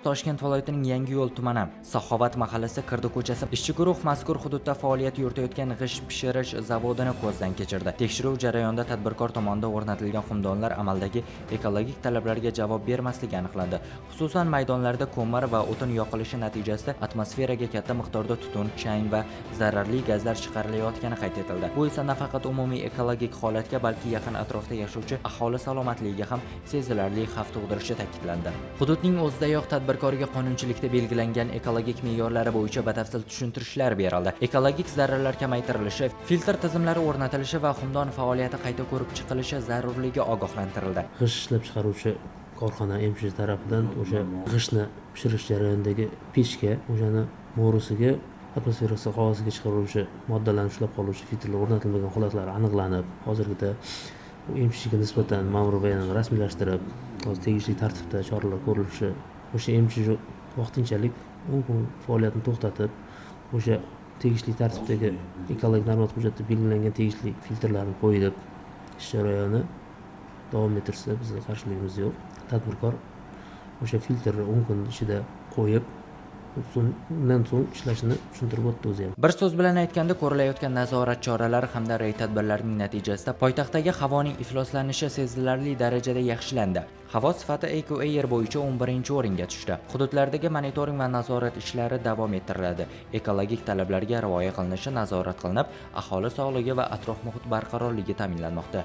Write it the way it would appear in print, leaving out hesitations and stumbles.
Toshkent viloyatining Yangiyo'l tumani, Saxovat mahallasi, Kirdi ko'chasi. Ishchi guruh mazkur hududda faoliyat yuritayotgan g'isht pishirish zavodini ko'zdan kechirdi. Tekshiruv jarayonida tadbirkor tomonidan o'rnatilgan xumdonlar amaldagi ekologik talablarga javob bermasligi aniqlandi. Xususan, maydonlarda ko'mir va o'tin yoqilishi natijasida atmosferaga katta miqdorda tutun, chang va zararli gazlar chiqarilayotgani qayd etildi. Bu esa nafaqat umumiy ekologik holatga, balki yaqin atrofda yashovchi aholi salomatligiga ham sezilarli xavf tug'dirishi ta'kidlandi. Hududning o'zidayoq tadbirkorga qonunchilikda belgilangan ekologik me'yorlari bo'yicha batafsil tushuntirishlar berildi. Ekologik zararlar kamaytirilishi, filtr tizimlari o'rnatilishi va xumdon faoliyati qayta ko'rib chiqilishi zarurligi ogohlantirildi. G'isht ishlab chiqaruvchi korxona MChJ tarafidan o'sha g'ishtni pishirish jarayonidagi pechga, o'shani bo'risiga, atmosfera havosiga chiqaruvchi moddalarni ushlab qoluvchi filtrlar o'rnatilmagan holatlari aniqlanib, hozirgida MChJga nisbatan ma'muriy bayonnoma rasmiylashtirib, hozir tegishli tartibda choralar ko'rilishi, o'sha MChJ vaqtinchalik 10 kun faoliyatini to'xtatib, o'sha tegishli tartibdagi ekologik normativ hujjatda belgilangan tegishli filtrlarni qo'yilib, ish jarayoni davom ettirsa, bizni qarshiligimiz yo'q. Tadbirkor o'sha filtrni 10 kun ichida qo'yib, so'ng, undan so'ng ishlashini tushuntirib o'tdi o'zi ham. Bir so'z bilan aytganda, ko'rilayotgan nazorat choralari hamda reyd tadbirlarining natijasida poytaxtdagi havoning ifloslanishi sezilarli darajada yaxshilandi. Havo sifati IQAir bo'yicha 11-o'ringa tushdi. Hududlardagi monitoring va nazorat ishlari davom ettiriladi. Ekologik talablarga rioya qilinishi nazorat qilinib, aholi sog'ligi va atrof muhit barqarorligi ta'minlanmoqda.